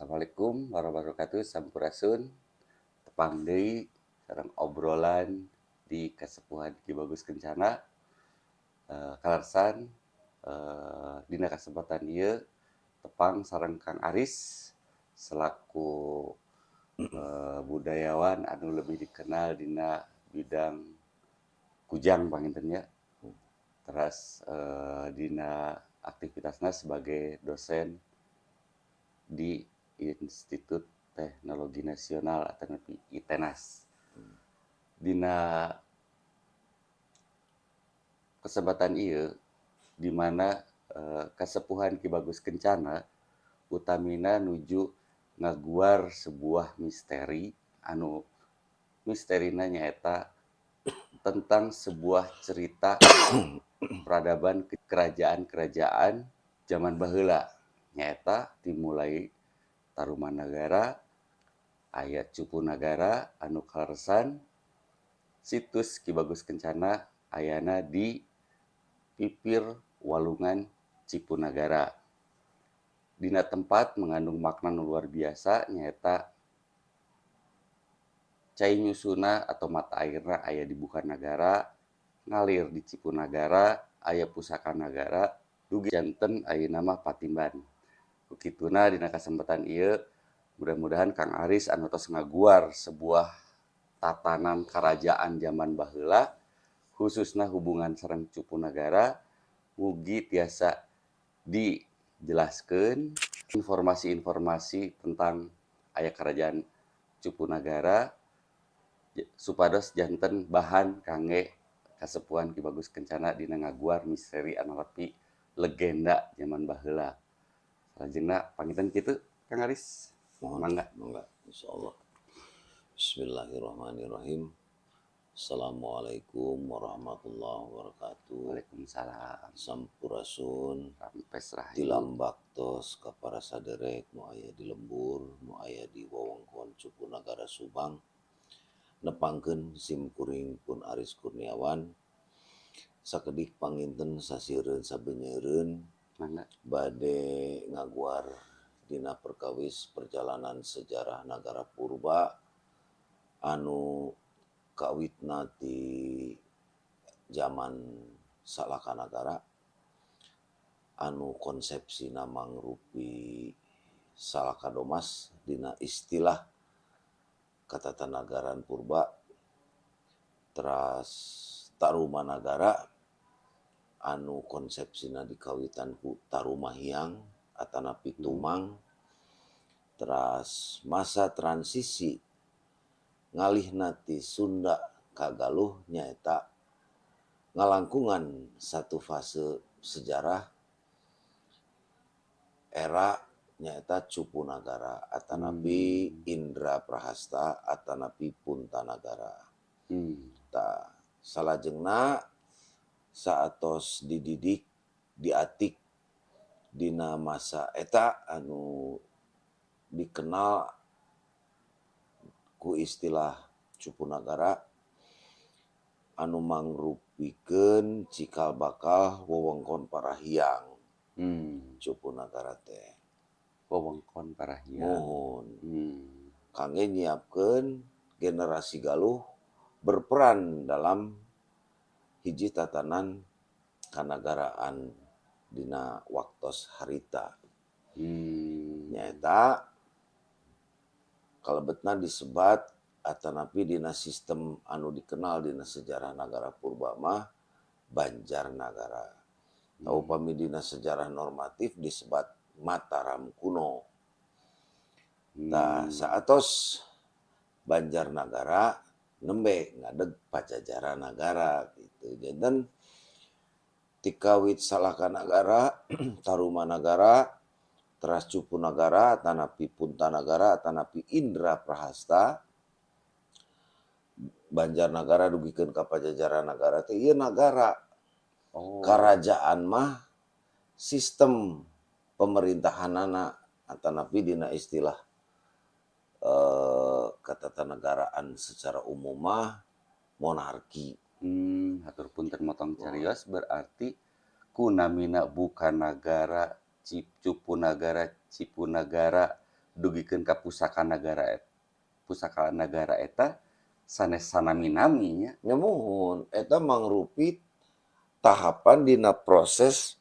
Assalamualaikum warahmatullahi wabarakatuh. Sampurasun. Tepang deui sareng obrolan di Kasepuhan Ki Bagus Kencana. Kalersan dina kesempatan ieu tepang sareng Kang Aris selaku budayawan anu lebih dikenal dina bidang kujang panginten nya. Teras dina aktivitasna sebagai dosen di Institut Teknologi Nasional atau ITENAS. Dina kesempatan ieu di mana Kasepuhan Ki Bagus Kencana utamina nuju ngaguar sebuah misteri anu misterina nyaeta tentang sebuah cerita peradaban kerajaan-kerajaan zaman baheula, nyaeta dimulai Tarumanagara, aya Cupunagara anu kaleresan situs Ki Bagus Kencana ayana di pipir Walungan Cipunagara. Dina tempat mengandung makna nu luar biasa, nyaeta cai nyusuna atau mata airna aya di Bukanagara, ngalir di Cipunagara, aya pusaka nagara dugi janten ayeuna mah Patimban. Ku kituna dina kasempatan ieu mudah-mudahan Kang Aris anu tos ngaguar sebuah tatanan kerajaan zaman baheula, khususna hubungan sareng Cupunagara, mugi tiasa dijelaskeun informasi-informasi tentang aya kerajaan Cupunagara supados janten bahan kangge Kasepuhan Ki Bagus Kencana dina ngaguar misteri anu nepi legenda zaman baheula. Salajengna panginten kitu, Kang Aris. Mohon. Mangga. Mangga, insyaallah. Bismillahirrahmanirrahim. Assalamualaikum warahmatullahi wabarakatuh. Waalaikumsalam. Sampurasun. Rampes rahayu. Tilam baktos ka para saderek nu aya di lembur, nu aya di wewengkon Cupunagara Subang. Nepangkeun sim kuring pun Aris Kurniawan. Sakedik panginten sasieureun sabenyeureun Mangga. bade ngaguar dina perkawis perjalanan sejarah nagara purba anu kawitna ti zaman Salakanagara anu konsepsina mangrupi Salakadomas dina istilah katatanagaran purba, teras Tarumanagara anu konsepsina dikawitan ku Tarumahiang atanapi Tumang, teras masa transisi ngalihna ti Sunda ka Galuh nyaeta ngalangkungan satu fase sejarah era nyaeta Cupunagara atanapi Indra Prahasta atanapi Puntanagara. Tah, salajengna saatos dididik diatik dina masa eta anu dikenal ku istilah Cupunagara anu mangrupikeun cikal bakal wewengkon Parahiang. Cupunagara teh. Wewengkon Parahiang. Muhun. Kangge nyiapkeun generasi Galuh berperan dalam hiji tatanan kanagaraan dina waktos harita. Nyaeta kalebetna disebat atanapi dina sistem anu dikenal dina sejarah nagara purba mah Banjarnagara. Upami dina sejarah normatif disebat Mataram kuno. Tah, saatos Banjarnagara nembe ngadeg Pajajaran Nagara gitu. Janten tikawit Salakanagara, Tarumanagara, teras Cupunagara, tanapi Puntanagara, tanapi Indra Prahasta, Banjarnagara dugikeun ka Pajajaran Nagara teh ieu nagara. Karajaan mah sistem pemerintahanana atanapi dina istilah ketatanegaraan secara umum mah monarki. Hatur punten motong carios, berarti kunamina Bukanagara, Cupunagara, Cipunagara, dugikeun ka pusaka nagara eta sanes sanami-nami nya. Nya muhun, eta mangrupi tahapan dina proses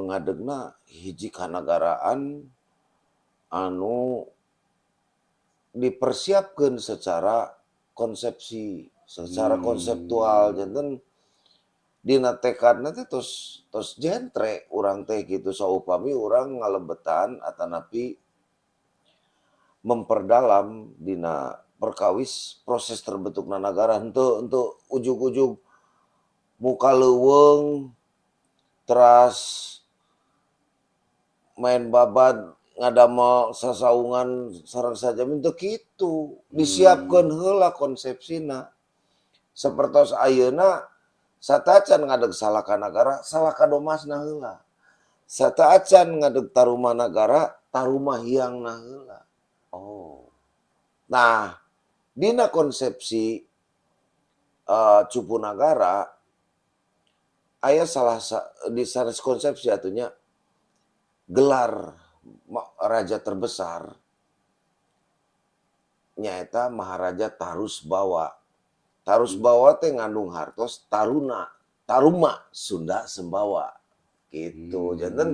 ngadegna hiji kanagaraan anu dipersiapkeun secara konsepsi, secara konseptual. Janten dina tekadna teh tos tos jentre urang teh gitu, saupami urang ngalebetan atanapi memperdalam dina perkawis proses terbentukna nagara. Henteu henteu ujug-ujug muka leuweung teras main babad ngadamel sasaungan sareng sajami, teu kitu. Disiapkeun heula konsepsina. Sapertos ayeuna, sateuacan ngadeg salaka nagara, salaka domasna heula. Sateuacan ngadeg tarumanagara, tarumahiangna heula. Nah, dina konsepsi Cupunagara aya salah sa, di sanes konsepsi atuh nya, gelar raja terbesar nyaeta Maharaja Tarusbawa. Tarusbawa teh ngandung hartos taruna, taruma Sunda Sembawa gitu. Janten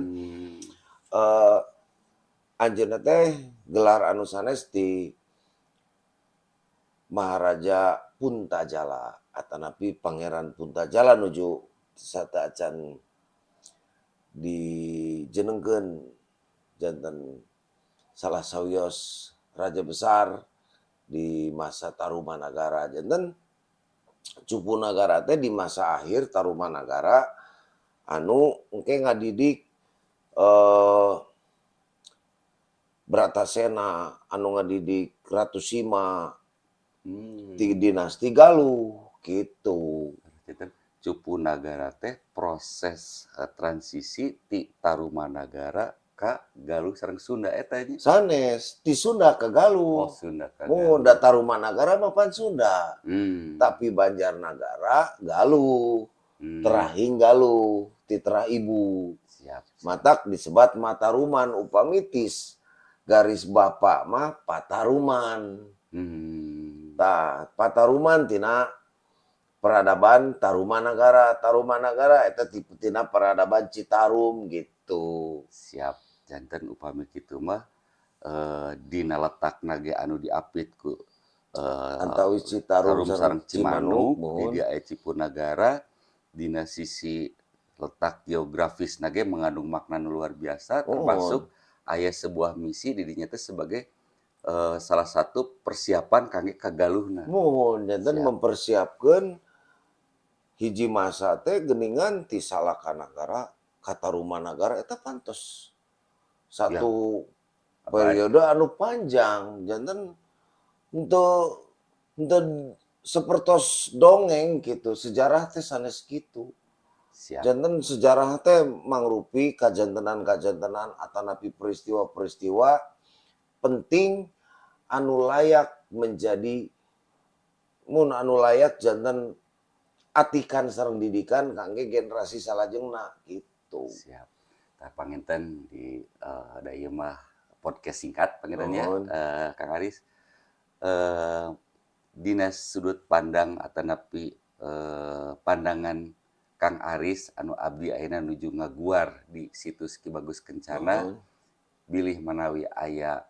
anjeunna teh gelar anu sanes ti Maharaja Puntajala atanapi Pangeran Puntajala nuju sateuacan dijenengkeun janten salah sawios raja besar di masa Tarumanagara. Janten Cupunagara teh di masa akhir Tarumanagara anu engke ngadidik Bratasena, anu ngadidik Ratu Sima ti dinasti Galuh gitu. Janten Cupunagara teh proses transisi ti Tarumanagara ka Galuh sareng Sunda eta nya. Sanes, ti Sunda ke Galuh. Oh, Sunda ka Mun Galuh. Da Tarumanagara mah pan Sunda. Tapi Banjarnagara Galuh. Terahing Galuh, ti terah ibu. Siap, siap. Matak disebat Mataruman, upami tis garis bapak mah Pataruman. Tah, Pataruman tina peradaban Tarumanagara, Tarumanagara eta tina peradaban Citarum gitu. Siap. Janten upami kitu mah dina letakna ge anu diapit ku Antawis Citarum Tarum sareng sareng Cimanuk, Cimanuk, di muhun. dieu aya Cipunagara, dina sisi letak geografis ge mengandung makna nu luar biasa, termasuk aya sebuah misi di dinya teh sebagai salah satu persiapan kangge kagaluhna. Muhun, janten mempersiapkeun hiji masa teh geuningan ti Salakanagara ka Tarumanagara eta pantos satu periode anu panjang. Janten henteu henteu sapertos dongeng gitu, sejarah teh sanes kitu. Janten sejarah teh mangrupi kajantenan-kajantenan atanapi peristiwa-peristiwa penting anu layak menjadi mun anu layak janten atikan sareng didikan kangge generasi salajengna gitu. Siap. Tah, panginten di da ieu mah podcast singkat panginten nya, Nuhun. Kang Aris. Dina sudut pandang atanapi pandangan Kang Aris anu abdi ayeuna nuju ngaguar di situs Ki Bagus Kencana, Nuhun. bilih manawi aya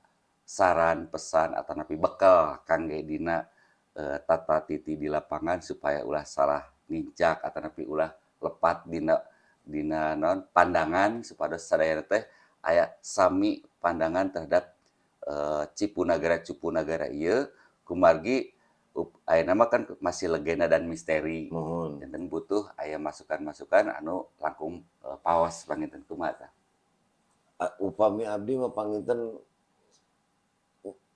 saran, pesan atanapi bekal kangge dina tata titi di lapangan supaya ulah salah nincak atanapi ulah lepat dina dina naon pandangan, supados sadayana teh aya sami pandangan terhadap Cipunagara Cupunagara ieu, kumargi ayeuna mah kan masih legenda dan misteri. Muhun. Janten butuh aya masukan-masukan anu langkung paos panginten, kumaha tah? Upami abdi mah panginten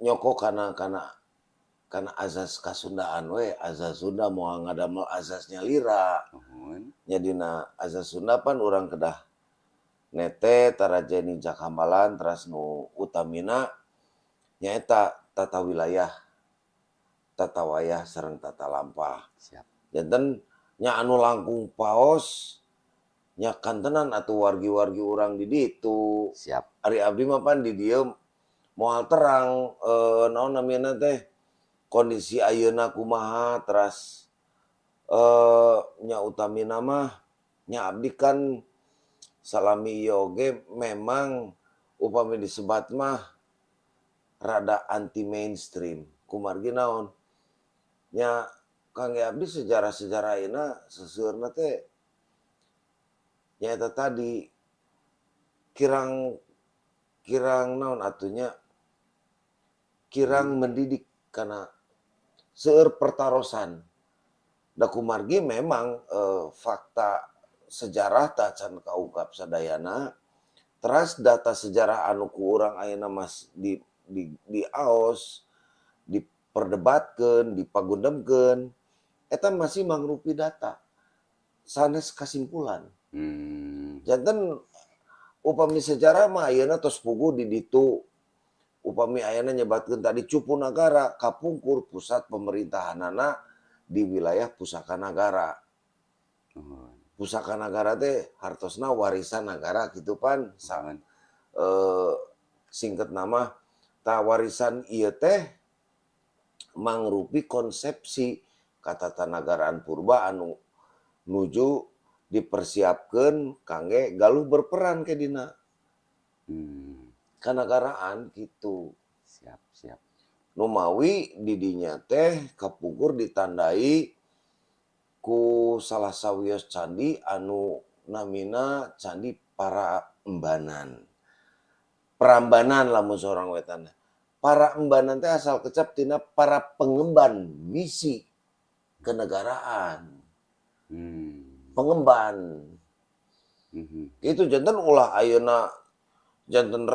nyoko kana kana kana azas kasundaan we, azas Sunda, moal ngadamel azas nyalira. Nuhun. Nya dina azas Sunda pan urang kedah nete tarajeni hambalan, teras nu utamina nyaeta tata wilayah, tata wayah sareng tata lampah. Janten nya anu langkung paos Nya kantenan atuh wargi-wargi urang di ditu. Siap. Ari abdi mah pan di dieu moal terang naon namina teh kondisi ayeuna kumaha, teras nya utamina mah nya abdi kan salami ieu oge memang upami disebat mah rada anti mainstream. Kumargi naon? Nya kangge abdi sejarah-sejarah ayeuna seseueurna teh nyaeta tadi kirang kirang naon atuh nya, kirang mendidik kana seueur pertarosan. Da kumargi memang fakta sejarah tacan kaungkap sadayana, teras data sejarah anu ku urang ayeuna mas di diaos, diperdebatkeun, dipagundemkeun, eta masih mangrupi data sanes kasimpulan. Janten upami sejarah mah ayeuna tos puguh di ditu. Upami ayeuna nyebatkeun tadi Cupunagara kapungkur pusat pemerintahanana di wilayah Pusakanagara. Pusakanagara teh hartosna warisan nagara kitu pan sa, singkat nama tah warisan ieu teh mangrupi konsepsi katatanegaraan purba anu nuju dipersiapkeun kangge Galuh berperan ke dina kanagaraan gitu. Siap, siap. Numawi di dinya teh kapungkur ditandai ku salah sawios candi anu namina Candi Parambanan. Prambanan lamun seorang wetan. Parambanan teh asal kecap tina para pengemban misi kenegaraan. Pengemban. Itu janten ulah ayeuna janten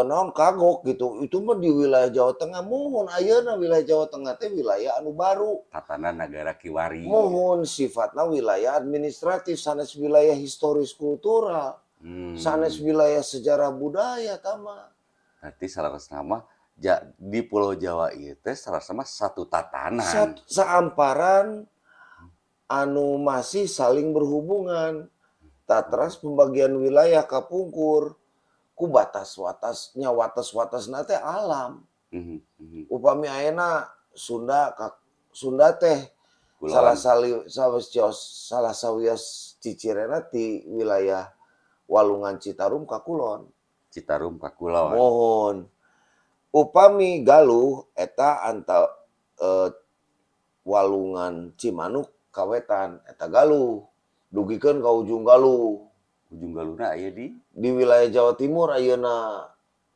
naon kagok gitu. Itu mah di wilayah Jawa Tengah, muhun ayeuna wilayah Jawa Tengah teh wilayah anu baru. Tatanan nagara kiwari. Muhun sifatna wilayah administratif sanes wilayah historis kultural. Sanes wilayah sejarah budaya tama. Berarti salah mah di Pulau Jawa ieu teh salah mah satu tatanan. Saamparan anu masih saling berhubungan. Tatras pembagian wilayah kapungkur ku batas watasnya, watas-watasna teh alam. Upami ayeuna Sunda ka, Sunda teh Kulon. salah sali sawios salah sawios cicirena ti wilayah Walungan Citarum ka kulon. Citarum ka kulon. Mohon. Upami Galuh eta anta Walungan Cimanuk ka wetan eta Galuh. Dugikeun ka ujung Galuh. Ujung Galuhna aya di Di wilayah Jawa Timur ayeuna.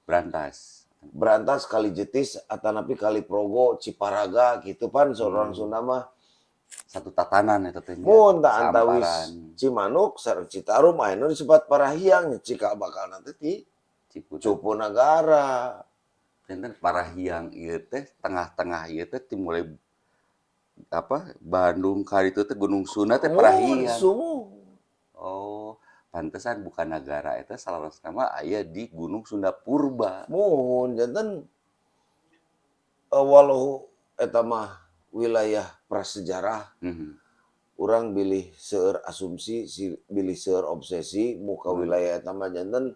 Brantas. Brantas, Kali Jetis atanapi Kali Progo, Ciparaga gitu pan seorang Sunda mah. Satu tatanan eta teh nya. Mun tah antawis Saamparan. Cimanuk sareng Citarum ayeuna disebut Parahiang cikal bakal teh ti Ciputat. Cupunagara. Janten Parahiang ieu teh tengah-tengah ieu teh dimulai apa Bandung ka ditu teh Gunung Sunda teh Mun Parahiang. sumuh. Oh, pantesan bukan nagara eta salarasna mah aya di Gunung Sunda Purba. Muhun janten walau eta mah wilayah prasejarah, urang bilih seueur asumsi, bilih seueur obsesi muka wilayah eta mah janten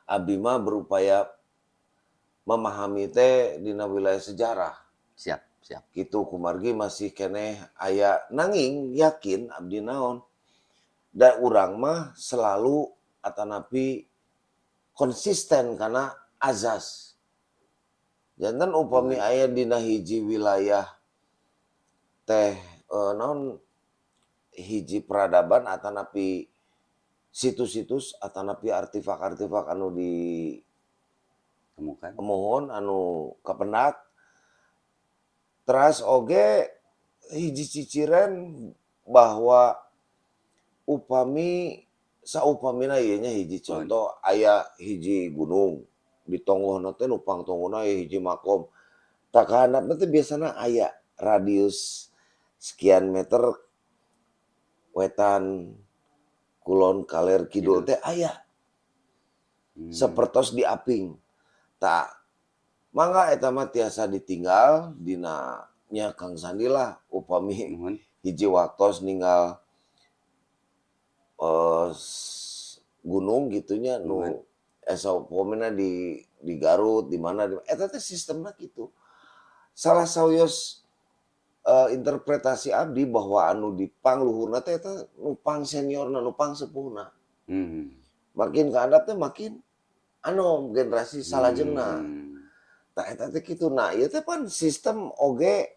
abdi mah berupaya memahami teh dina wilayah sejarah. Siap, siap. Gitu kumargi masih keneh aya nanging yakin abdi naon da urang mah selalu atanapi konsisten karena azas. Janten upami aya dina hiji wilayah teh naon hiji peradaban atanapi situs-situs atanapi artefak-artefak anu di temukan mohon anu kapendak teras oge hiji ciciren bahwa upami saupamina ieu nya hiji contoh aya hiji gunung di tonggohna teh nu pangtonggona aya hiji makom tah kahandapna teh biasana aya radius sekian meter wetan kulon kaler kidul teh aya sapertos diaping tah mangga eta mah tiasa ditinggal dina nya Kang Sandi lah upami Nuhun. hiji waktos ninggal Gunung gitu nya nu asa upamina di Garut, di mana di eta teh sistemna kitu. Salah sawios interpretasi abdi bahwa anu di pangluhurna teh eta nu pang seniorna, nu pang sepuhna. Makin ka handap teh makin anu generasi salajengna. Tah, eta teh kitu. Nah, ieu teh pan sistem oge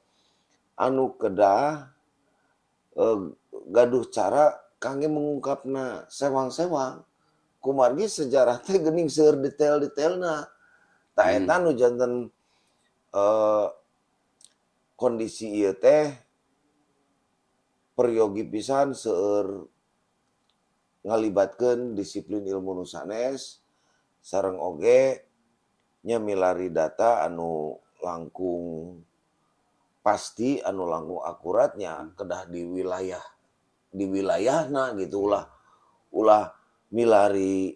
anu kedah gaduh cara kangge mengungkapna sewang-sewang. Kumargi sejarah teh geuning seueur detail-detailna. Tah, eta nu janten kondisi ieu teh peryogi pisan, seueur ngalibatkeun disiplin ilmu nu sanes sareng oge nya milari data anu langkung pasti, anu langkung akuratnya, kedah di wilayahna gitu, ulah ulah milari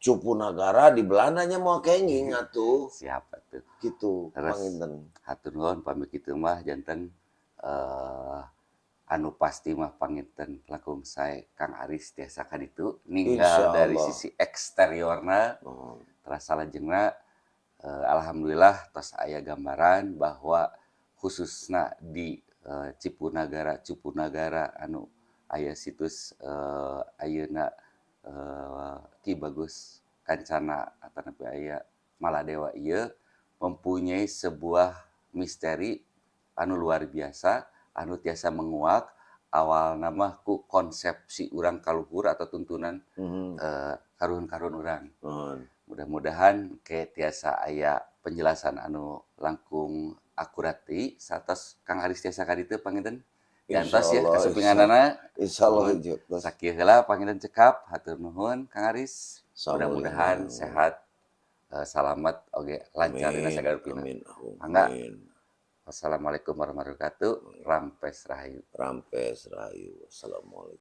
Cupunagara di Belanda nya moal kenging atuh. Siap atuh. Gitu. Terus. Panginten. Hatur nuhun, pami kitu mah janten anu pasti mah panginten langkung sae Kang Aris tiasa ka ditu ninggal dari Insyaallah. Sisi eksteriorna. Oh. Teras salajengna alhamdulillah tos aya gambaran bahwa khususna di Cipunagara Cupunagara anu aya situs ayeuna Ki Bagus Kancana atanapi aya Maladewa ieu mempunyai sebuah misteri anu luar biasa anu tiasa menguak awalna mah ku konsepsi urang kaluhur atau tuntunan karuhun-karuhun urang. Mudah-mudahan ke tiasa aya penjelasan anu langkung akurat deui satos Kang Aris tiasa ka ditu panginten. Diantos ya Insyaallah, kasumpinganana. Insyaallah. Nuhun. Sakieu heula panginten cekap, hatur nuhun Kang Aris. Mudah-mudahan sehat, salamet oge lancar dina Amin, sagala rupina. amin, Mangga. Amin. Wassalamualaikum warahmatullahi wabarakatuh. Rampes Rahayu. Rampes Rahayu. Assalamualaikum.